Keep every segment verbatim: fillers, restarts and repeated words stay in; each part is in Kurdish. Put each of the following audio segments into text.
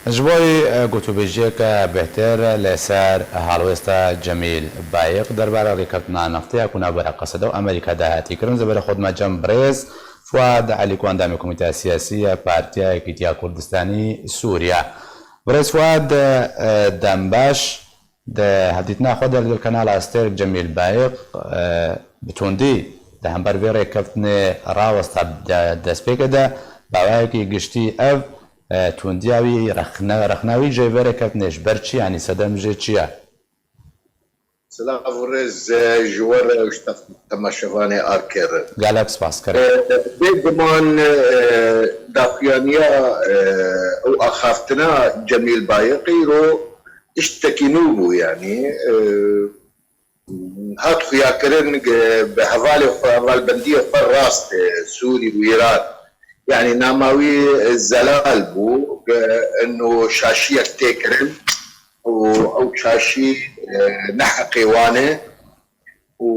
Ji bo, e, gotûbêjiyeke bêhtir li ser helwêsta Cemîl Bayik derbara rêkeftina neftiya ku navbera Qesede û Amerîka de hatî kirin, zêberê xwe dime cem birêz Fuad Elî ku endamê Komîteya Siyasî ya Partiya Yekîtiya Kurdistanî Sûriye. Birêz Fuad, e, dembaş, di hevdîtina xwe de li gel Kanala Astêrk Cemîl Bayik, e, bi tundî di hember vê rêkeftinê rawesta. Di destpêkê de bi awayekî giştî ev, e, tundiya wî, rexne-, rexna wî jê vê rêkeftinê ji ber çi, yanî sedem jê çi ye? Silav û rêz, e, ji we re û ji temaşevanê Arkê re. Gelek spas, kerem. E, bêguman, e, daxuyaniya, e, û axaftina Cemîl Bayik îro tiştekî nû bû, yanî, e, hat xuyakirin, e, bi hevalê xwe, hevalbendiyê xwe rast, e, Sûrî û Îran. Yanî nama wî, e, Zelal bû, e, ino şaşiyek tê kirin û ew şaşî, e, ne heqê wan e û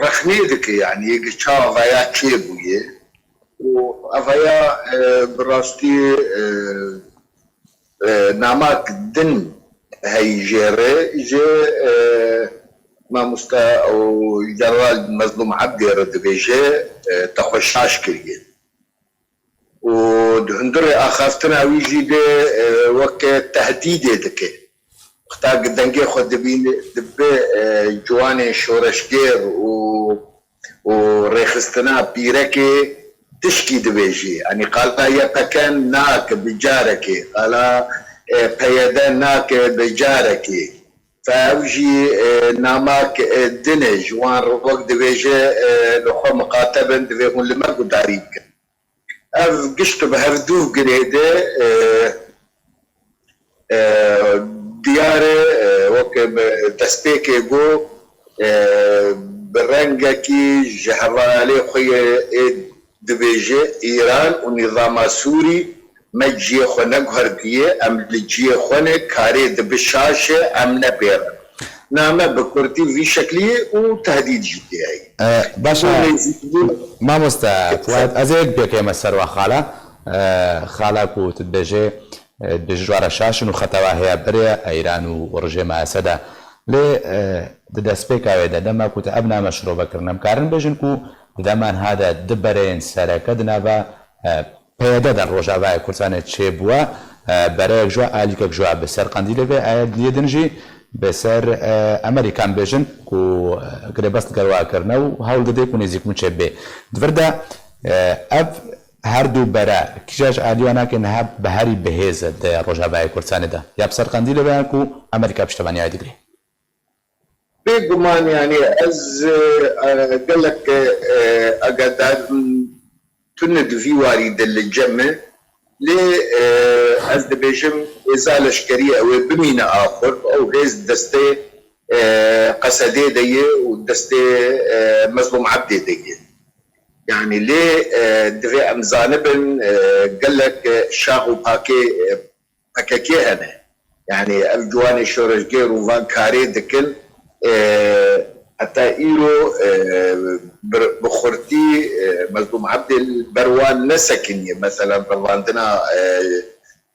rexnê dike, yanî, yê çawa vaya çêbûye û evaya, e, bi rastî, e, e, namak din heyî jê re, ji, e, mamoste û General Mezlûm Ebdê re dibêje, e, te xwe şaş kiriye. Û di hundirê axaftina wî jî de, e, weke tehdîdê dike. Wexta ku dengê xwe dibîne, dibe, e, ciwanên şoreşgêr û, û rêxistina pîrekê tişkî dibêjî. Yanî qala Y P G nake bi carekê, qala, e, P Y D nake bi carekê. Fe ew jî, e, namak, e, din e, ji wan re wek dibêje, e, li xwe miqate bin, divê hûn li me gudarî bikin. Ev gişt bi hevdû girê de, e, e, diyar e, e, weke me destpêkê got, e, bi rengekî ji hevalê xwe yê ê dibêje, Îran û nîzama Sûrî me ciyê xwe neguhertiye, em li ciyê xwe ne, karê dibi şaş e, em nebêrin. Name bi kurtî vî şeklî û tehdîd jî tê heye. E, baş e. Mamoste Fuad, ez ê yek bêkeyme ser wa xala. E, xala ku tu dibêjê, e, dibêjî ji wa re şaş in û xeta wa heye berê Îran û rejîma Esed e. Lê, e, di destpêka wê de, dema ku tu ev name şirove kirin, em karin bêjin ku di dema niha de du bereyên sereke di nava, e, P Y D de li Rojavayê Kurdistanê çêbûye, e, bereyek ji we, alîkek ji we bi ser Qendîlê ve, aliyê din jî bi ser, e, Amerîkan bêjin ku, e, girêbest li gel wa kirine û hewl dide ku nêzîkbûn çêbibe. Di vir de, e, ev her du bere kîja ji aliyê wan nake niha bi herî bihêz e di Rojavayê Kurdistanê de? Ya bi ser Qendîlê ve yan ku Amerîka piştevaniya wê digire? Bêguman, yanî ez, e, gelek, e, agadar im, tune di vî warî de li cem me. Lê, e, ez dibêjim hêza leşkerî ew ê bimîne axur, ew hêz destê, e, Qesedê de ye û destê, e, Mezlûm Ebdê de ye. Yanî lê, e, divê em zanibin, e, gelek, e, şax û pakê, e, P K K hene. Yanî ev ciwanê şoreşgêr û van karê dikin. E, heta îro, e, bi, bi xurtî, e, Mezlûm Ebdê li ber wan nesekiniye. Meselan, revandina, e,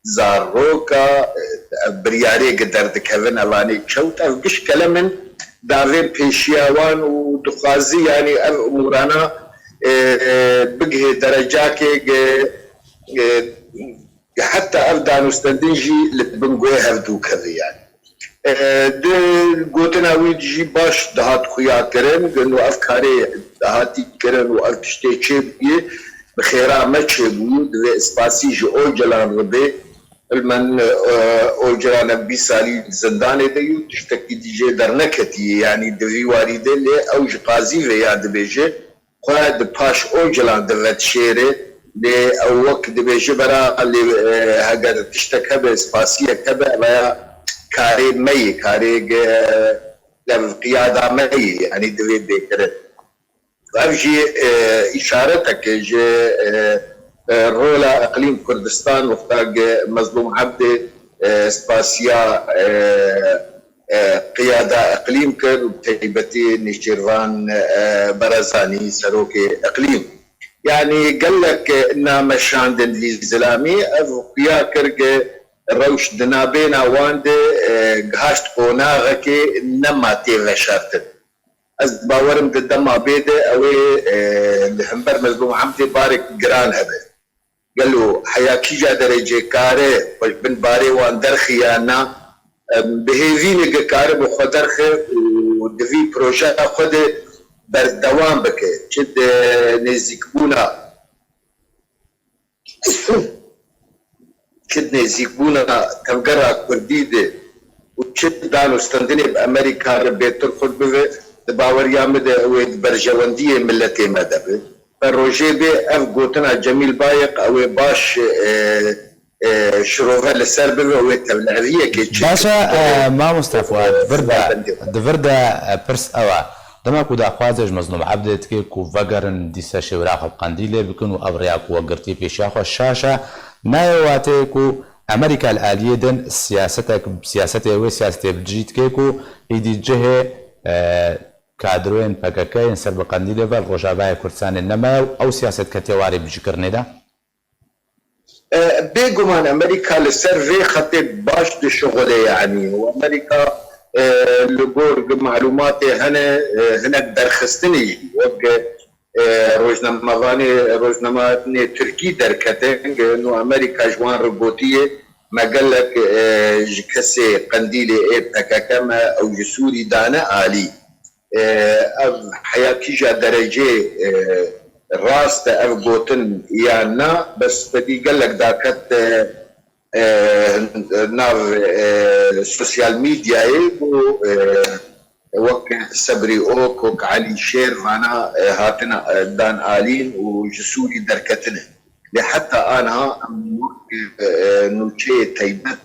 zaroka, e, ev biryarê gi derdikevin, evanê çewt, ev giş kelem in davên pêşiya wan û dixwazi, yanî ev umûrana, e, e, bigihê derecakê gi, e, heta ev danûstendin jî li bin guhê hevdû keve, yanî. E, di gotina wî jî baş dihat xuya kirin, ku ev karê hatî kirin û ev tiştê çêbûye, bi xêra me çêbûye, divê spasî ji Ocalan re bê. Hilmen, e, Ocalan ev bîst salî di zindanê de ye û tiştekî dî jê derneketiye, yanî di vî warî de, lê ew ji qazî ve ya dibêje, xwe di paş Ocalan de vedişêre, lê ew wek dibêje bera lê, e, heger tiştek hebe, spasiyek hebe, ev ya karê me yê, karê ge, ev qiyada me yê, yanî divê bê kirin. Ev jî, e, îşareteke ji, e, e, rola Eqlîm Kurdistan wexta ge Mezlûm Ebdê, e, spasiya, e, e, qiyada eqlîm kir û bi taybetî Nêçîrvan, e, Barazanî, serokê eqlîm. Yanî gelek name şandin vî zilamî, ev xuya kir ke rewş di nabêna wan de, e, gihaşt qonaxekê nema tê veşartin. Ez bawerim di dema bê de ew ê, e, li hember Mezlûm Ebdê barek giran hebe. Gelo heya kîja derecê kare xwe ji bin barê wan derxi yan na? Em, bi hêvî nigê kare bi xwe derxe û di vî projeya xwe de berdewam bike. Çi di nêzîkbûna, çi di nêzîkbûna tevgera Kurdî de û çi di danûstendinê bi Amerîka re bêtir xurt bibe, di baweriya min de ew ê di berjewendiyê miletê me de be. Ve rojê bê ev gotina Cemîl Bayik ew ê baş, e, e, şirove li ser bibe û ê tevliheviyekê çêke. Baş e, e, mamoste Fuad, di vir de, di vir de, e, pirs ew e. Dema ku daxwazê ji Mezlûm Ebdê dike ku vegerin dîse şêwira xwe bi Qendîlê bikin û ev rêya ku we girtî pêşiya xwe şaş e, nayê wateyê ku Amerîka li aliyê din siyasetek, siyasetê wê siyasetê bi cihî dike ku êdî cihê, e, kadroyên P K K yên ser bi Qendîlê ve li Rojavayê Kurdistanê nemaye û ew siyaset ketiye warê bicûkirinê de? E, bêguman Amerîka li ser vê xetê baş dişuxile, yanî û Amerîka, e, li gor malûmatê hene, e, hinek derxistinî jî wek, e, rojnamevanê, rojnamevanê Tirkî derketin, û Amerîka ji wan re gotiye, me gelek, e, ji kesê Qendîlê ê P K K me ew ji Sûrî dane alî. E, ev heya kîja derecê, e, rast e ev gotin yan na, bes xwedî gelek daket, e, e, nav, e, sosyal medyayê û, e, wek Sebrî Ok, wek Elî Şêr vana, e, hatine, e, dan alîn û ji Sûrî derketine. Lê heta anha em wek, e, e, nûçeyê taybet,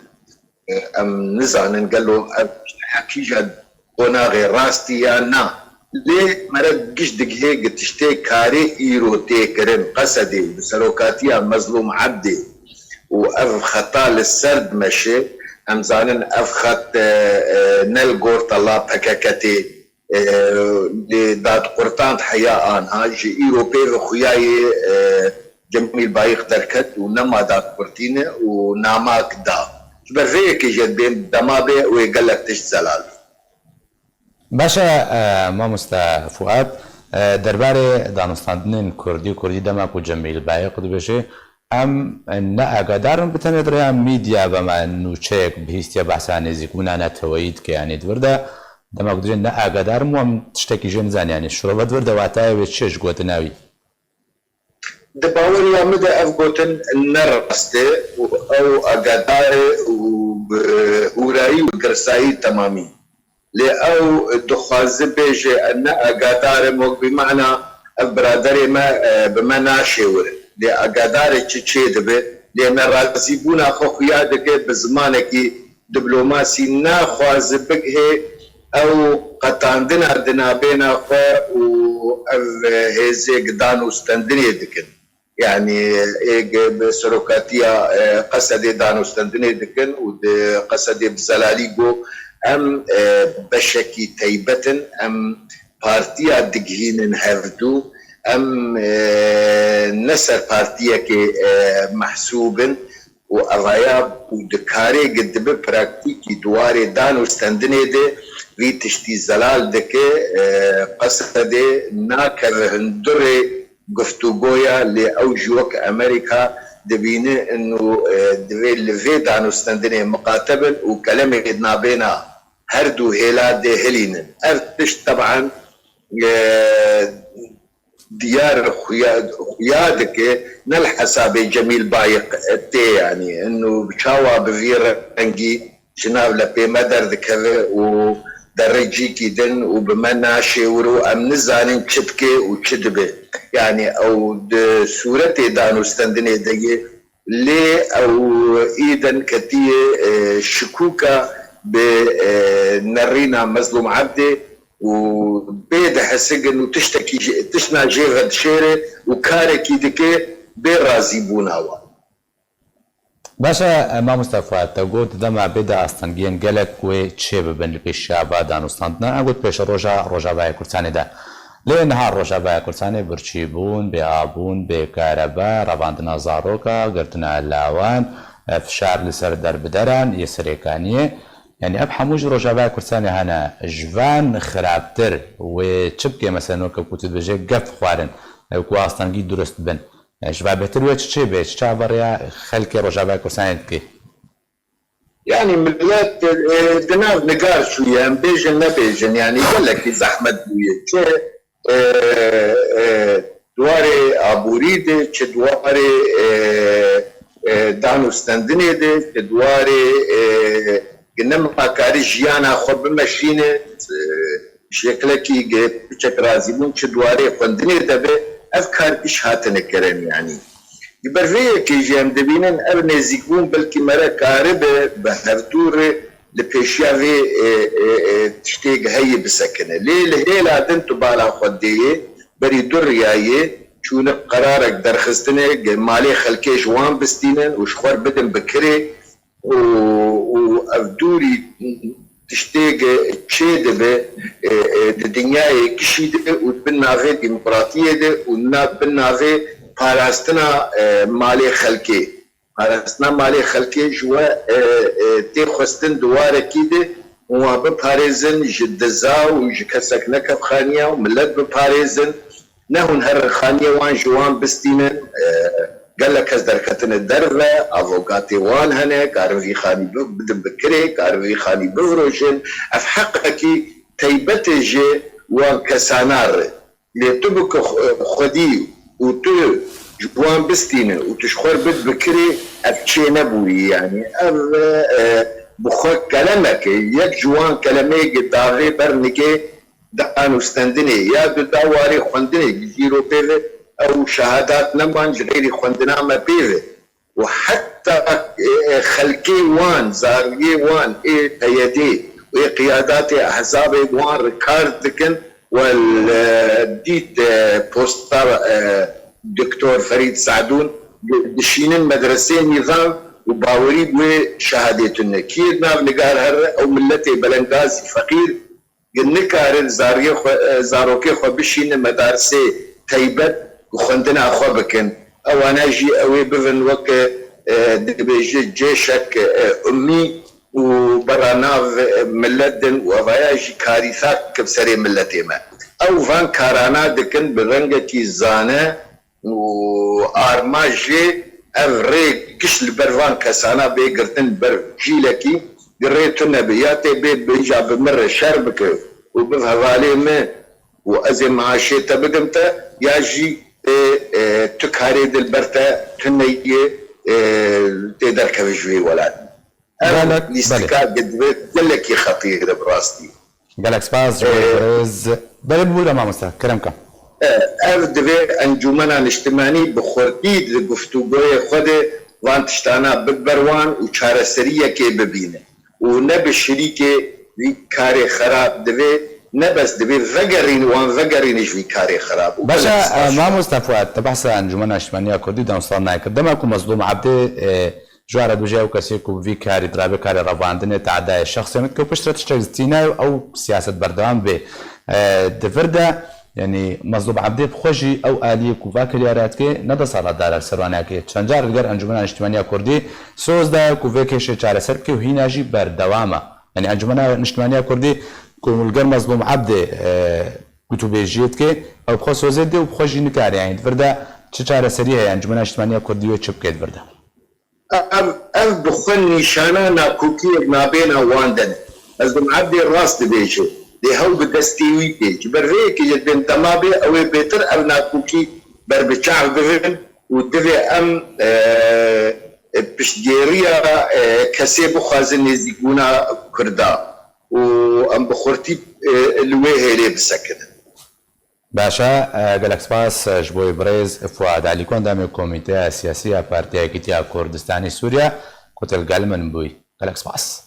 e, em nizanin gelo ev heya kîja qonaxê rastî ya na. Lê mere giş digihê gi tiştê karê îro tê kirin Qesedê bi serokatiya Mezlûm Ebdê û ev xeta li ser dimeşe, em zanin ev xet, e, e, ne li gor tela P K K tê, e, lê dadqurtand heya anha ji îro pê ve xuyayê, e, Cemîl Bayik derket û nema dadqurtîne û namak da. Ji ber vê yekê jî dibên dema bê wê gelek tişt zelal be. Baş e, e, mamoste Fuad, e, derbarê danûstandinên Kurdî, Kurdî dema ku Cemîl Bayik dibêje, em ne agadar in, bi tenê di rêya medya be me nûçeyek bihîstiye behsa nêzîkbûna neteweyî dike, yanî di vir de dema ku dibêje ne agadar im û em tiştekî jê nizanin, yanî şirove di vir de watayê wê çi ye ji gotina wî? Di baweriya min de ev gotin ne rast e û ew agadar e û bi hûrayî û girsayî temamî. Lê ew dixwaze bêje, ez ne agadar im, wek bî mana ev biraderê me, e, bi me naşêwire. Lê agadar e çi çêdibe, lê nerazîbûna xwe xuya dike bi zimanekî diplomasî, naxwaze bigihê ew qetandina di nabêna xwe û ev hêzê gi danûstendinê dikin. Yanî ê gi bi serokatiya, e, Qesedê danûstendinê dikin û di Qesedê bi zelalî got, em, e, beşekî teybet in, em partiya digihînin hevdû, em, e, ne ser partiyekê, e, mehsûb in. Û evaya û dikarê gi dibe praktîkî di warê danûstendinê de vî tiştî zelal dike, e, Qesedê nakeve hundirê guftûgoya, lê ew jî wek Amerîka dibîne û, e, divê li vê danûstendinê miqate bin û kelemê di nabêna her du hêla de hilînin. Ev tişt teban, e, diyar xuya, xuya dike, ne li hesabê Cemîl Bayik tê, yanî, inu çawa bi vî rengî ji nav lepê me derdikeve û derê cîkî din û bi me naşêwir û em nizanin çi dike û çi dibe. Yanî, ew di sûretê danûstendinê de ye, lê ew îden ketiye, e, şikûka bi, e, nerîna Mezlûm Ebdê û bê dihesigin û tiştekî jê, tiştna jê vedişêre û karekî dike bê razîbûna wan. Baş e, e, mamoste Fuat, te got dema bê de astengiyên gelek wê çê bibin li pêşiya va danûstandina. Em got pêşeroja Rojavayê Kurdistanê de. Lê niha Rojavayê Kurdistanê birçîbûn, bêavbûn, bêkarebe, revandina zaroka, girtina lawan, e, fişar li ser derbideran yê Serêkaniyê. Yanî ev hemû ji Rojavaya Kurdistanê hene. Ji van xirabtir wê çi bike? Mesela, weke ku tu dibêje gef xwarin, e, ku astengî durust bin. E, ji va bêhtir wê çi çê bê? Çi çaverêya xelkê Rojavaya Kurdistanê dike? Yani millet, e, di nav nigar çûye, em bêjin nebêjin, yani gelekî zehmet bûye. Çi, e, e, di warê aborî de, çi di warê, e, e, dan û stendinê de, çi di warê, e, nema karî jiyana xwe bimeşîne, e, şeklekî ge piçek razîbûn, çi di warê xwendinê de be, ev kar iş hatine kirin, yani. Ji ber vê yekê jî em dibînin ev nêzîkbûn belkî mere karibe bi hevdû re li pêşiya vê, e, e, e, tiştê heyî bisekine. Lê li hêla din tu bala xwe dêyê, berî du riyayê çûne qerarek derxistine, ge malê xelkê ji wan bistînin û ji xwe re bidin bi kirê û, û ev dûrî tiştê ge çê dibe, e, e, di dinyayê gişî de û di bin navê demokratiyê de û na-, bin navê parastina, e, malê xelkê. Parastina malê xelkê ji we, e, e, tê xwestin di warekî de hûn wan biparêzin ji diza û ji kesek nekevxaniya û millet biparêzin. Ne hûn her xaniyê wan ji wan bistînin, e, gelek kes derketine derve, avogatê wan hene, karin vî xanî bi-, bidin bi kirê, karin vî xanî bifiroşin. Ev heqekî teybet e ji wan kesana re. Lê tu bi ku xwe-, xwedî û tu ji wan bistîne û tu ji xwe re bid bi kirê, ev çê nebûyî, yanî. Ev, e, bi xwe kelemek e. Yek ji wan kelemeyê ge davê ber nigê dan û stendinê ya di da warê xwendinê ji zîro pê ve ew şehadat neman ji xeyrî xwendina me pê ve. Û heta, e, e, xelkê wan, zariyê wan ê P Y D û ê qiyadatê ehzabê wan re kar dikin, we li, e, dît, e, posta, e, Doktor Ferîd Sadûn di-, dişînin medresê nîvan û bawerî bi wê şehadê tune. Kî yê di nav nigar here, ew miletê belengazî feqîr, Gi nikarin zariyê xwe, e, zarokê xwe bişînin medarsê teybet û xwendina xwe bikin. Ewana jî ew ê bivin weke, e, dibêje cêşek, e, ummî û bera nav, e, milet din û evaya jî karîsa ki bi serê miletê me. Ew van karana dikin bi rengekî zane, û armanc jê ev rê giş li ber van kesana bê girtin ber cîlekî, gi rê tune be, ya tê bê bêja bi min re şer bike û biv hevalê min û ez ê maaşê te bidim te, ya jî tê, e, tu karê di li ber te tune yê, e, tê derkeve ji wê welatî. Ev Gelek, lîstika belê. Gi divê gelekî xetîr e bi rastî. Gelek spas ji bo Ee, birêz. Belê bibûre mamoste, kerem ke. E, ev divê Encûmena Niştimanî bi xurtî di guftûgoyê xwe de van tiştana bid ber wan û çareseriyekê bibîne û ne bi şirîkê vî karê xerab divê, ne bes divê vegerîne wan vegerîne ji vî karê xerab û Baş e, gelek spas ji we. Mamoste Fuat, te behsa Encûmena Niştimaniya Kurdî dan sal nayê kir. Dema ku Mezlûm Ebdê, e, Ji were dibêje ew kesê ku bi vî karî, dirabê karê revandinê, teadayê şexsê min dike û piştre tiştek zitînaye û ew siyaset berdewam bê. E, di vir de, yanî Mezlûm Ebdê bi xwe jî ew aliyê ku va kiriyara dike, ne desthilatdar e li ser wan nake. Çend car li gel Encûmena Niştimaniya Kurdî soz daye ku vê kêşê çareser bike û hîna jî berdewam e. Yanî Encûmena Niştimaniya Kurdî ku li gel Mezlûm Ebdê, e, gotûbêjiyê dike, ew bi xwe sozê dide û bi xwe jî nikare. Yanî di vir de çi çareserî heye? Encûmena Niştimaniya Kurdî wê çi bike di vir de? Ev, ev bi xwe nîşana nakokiyek nabêna wan de ne. Mezlûm Ebdê rast dibêje, lê hew bi destê wî tê. Ji ber vê yekê ji dên dema bê ew ê bêtir ev nakokî berbiçav bibin û divê em, e, e, piştgêriya, e, kesê bixwazin nêzîkbûna Kurda û em bi xurtî, e, li wê hêlê bisekinin. Baş e, e, gelek spas, e, ji bo wê birêz Fuad Alî ku endamê Komîteya Siyasî ya Partiya Yekîtiya Kurdistanî Sûriye ku tu li gel min bûyî. Gelek spas.